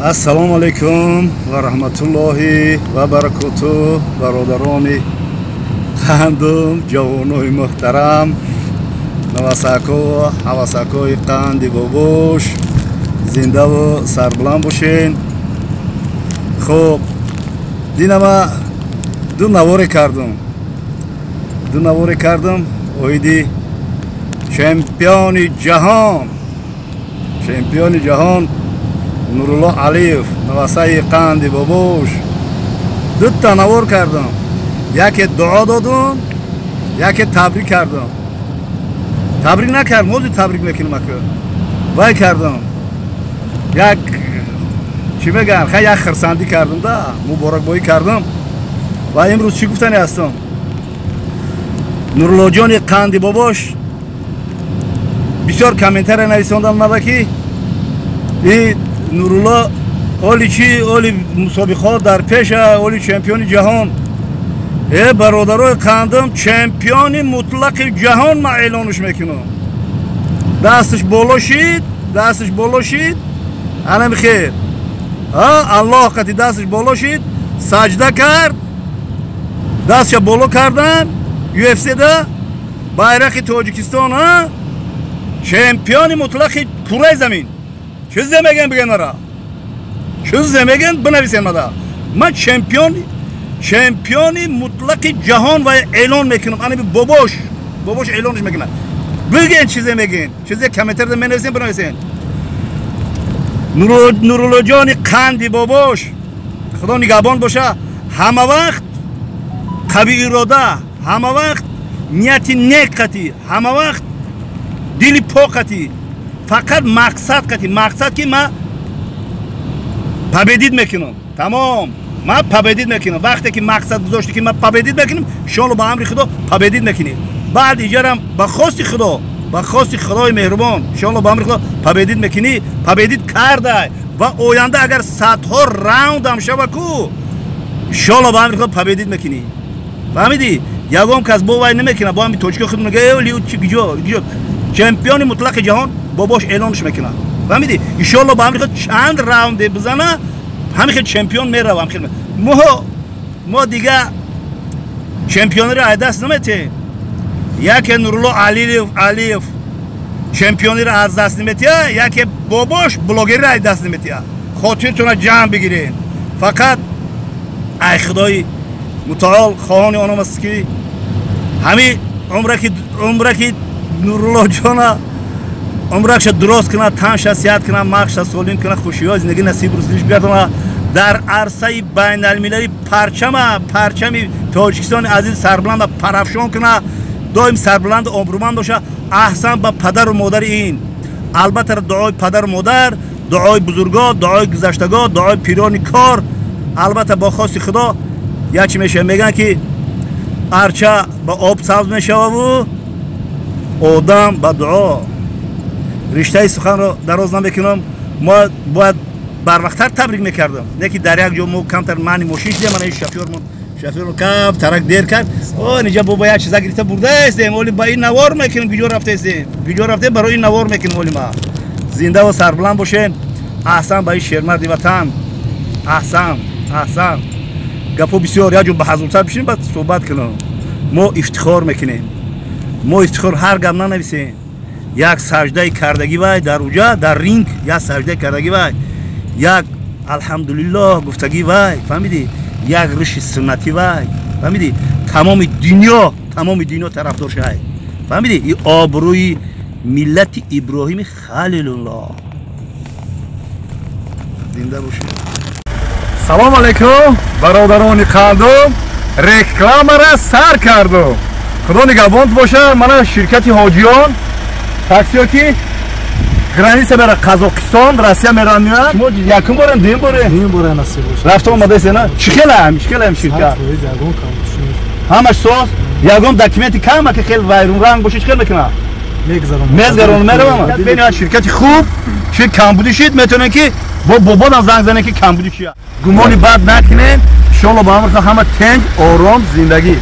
Ассалому алайкум ва раҳматуллоҳи ва баракоту, бародарони қандум, ҷавонои муҳтарам, навасако, ҳавасакои қанди бобош, зиндаву сарбуланд бошен. Хуб, динама ду наворе кардам оиди чемпиони ҷаҳон Нурулло Алиев, навасаи қанди бобош. Дута навор кардам, яке дуо додум, яке табрик кардам. Табрик накардам, ҳозир табрик мекунам, ака вай кардам, як чӣ мегӯянд, хай як хирсандӣ кардам да, муборакбоӣ кардам. Ва имрӯз чӣ гуфтани ҳастам? Нуруллоҷони қанди бобош бисёр комментария нависондам нава ки и Нурулло оли чи, оли мусобиқот дар пеша, оли чемпиони ҷаҳон. Э бародарои қандам, чемпиони мутлақи ҷаҳон ман эълонш мекунам. Дасташ боло шид, анами хер. Аллоҳ қати дасташ боло шид, саҷда кард, дастша боло кардан, UFC-да байрақи Тоҷикистон, чемпиони мутлақи кураи замин. Чизе мегӯям, бигӯям мара, чизе мегӯям, бинависем мада. Ман чемпиони мутлақи ҷаҳон ва эълон мекунам. Ана бобош эълонш мекунад. Бигӯен чизе мегӯен, чизе комментарда менависем, бинависен. Нуруллоҷони қанди бобош, худо нигаҳбон боша, ҳама вақт қави ирода, ҳама вақт нияти нек қатӣ, ҳама вақт дили пок қатӣ, фақат мақсад қатӣ, мақсад ки ман победит мекунам, тамом, ман победит мекунам. Вақте ки мақсад гузошти ки ман победит мекунам, иншоалло ба амри худо победит мекунӣ. Баъд иҷарам ба хости худо, ба хости худои меҳрубон, иншоалло ба амри худо победит мекунӣ. Победит кардай ва оянда агар садҳо раундам шава ку, иншоалло ба амри худо победит мекунӣ. Фаҳмидӣ? Ягон кас бо вай намекунад, бо ҳами тоҷикои худ мега, э гиҷо гиҷо чемпиони мутлақи ҷаҳон бобош эълонш мекунад. Фаҳмидӣ? Иншоалло ба амри худ чанд раунде бизана, ҳамин хел чемпион мерава. Мо дига чемпиониро аз даст наметиҳем. Яке Нурулло Алиев чемпиониро аз даст наметиҳа, яке бобош блогерро аз даст наметиҳа. Хотиртонро ҷамъ бигирен. Фақат ай худои мутаол хоҳони онам аст ки ҳамин умраки Нуруллоҷона умракша дурост кунад, танша сиҳат кунад, мағзша солим кунад, хушиҳои зиндагӣ насиб рӯзиш бигардонад. Дар арсаи байналмилалӣ парчами Тоҷикистони азиз сарбуланда парафшон кунад, доим сарбуланду обрӯманд бошад. Аҳсан ба падару модари ин. Албатта дуои падару модар, дуои бузургон, дуои гузаштагон, дуои пирони кор, албатта бо хости худо як чӣ мешавад. Мегӯянд ки арча ба об сабз мешававу одам ба дуо. Риштаи суханро дароз намекунам. Мо бояд барвақттар табрик мекардам, не ки дар як ҷо мо камтар мани мошин шидем, ана шофёрмон камтарак дер кард. О, инҷа бо як чиза гирифта бурдаистем, оли ба ин навор мекунем, куҷо рафтаистем, куҷо рафтем, барои ин навор мекунем. Оли ма зинда ва сарбуланд бошен. Аҳсан ба ин шермарди ватан, аҳсан, аҳсан. Гапҳо бисёр, як ҷо ба ҳазуртар бишинем, баъд суҳбат кунам. Мо ифтихор мекунем, мо ифтихор. Ҳар гап нанависем. Як саҷдаи кардагӣ вай дар уҷа, дар ринг, як саҷдаи кардагӣ вай, як алҳамдулиллоҳ гуфтагӣ вай, фаҳмидӣ? Як риши суннатӣ вай, фаҳмидӣ? Тамоми дунё тарафдор шай, фаҳмидӣ? И обрӯи миллати Иброҳими Халилуллоҳ. Зинда бошед. Салом алайкум, бародарони қандум, рекламара сар кардум. Худо нигаҳбонт боша. Мана ширкати ҳоҷиён таксиё ки граница мера Қазоқистон, Россия меран меояд. Шумо якум борем, дуюм борем? Дуюм борем, насиб боша. Рафта омадаистед, на? Чӣ хелам ширкат? Ҳамаш соз, ягон документи кама ки хел вайрунранг боша, чӣ хел мекунад? Мезгарон меравам. Бениҳоят ширкати хуб, чи камбудӣ шид, метавонем ки бо бободам занг занем ки камбудӣ чия. Гумони бад накунем, иншоалло ба амри ҳама тенҷ, ором зиндагӣ.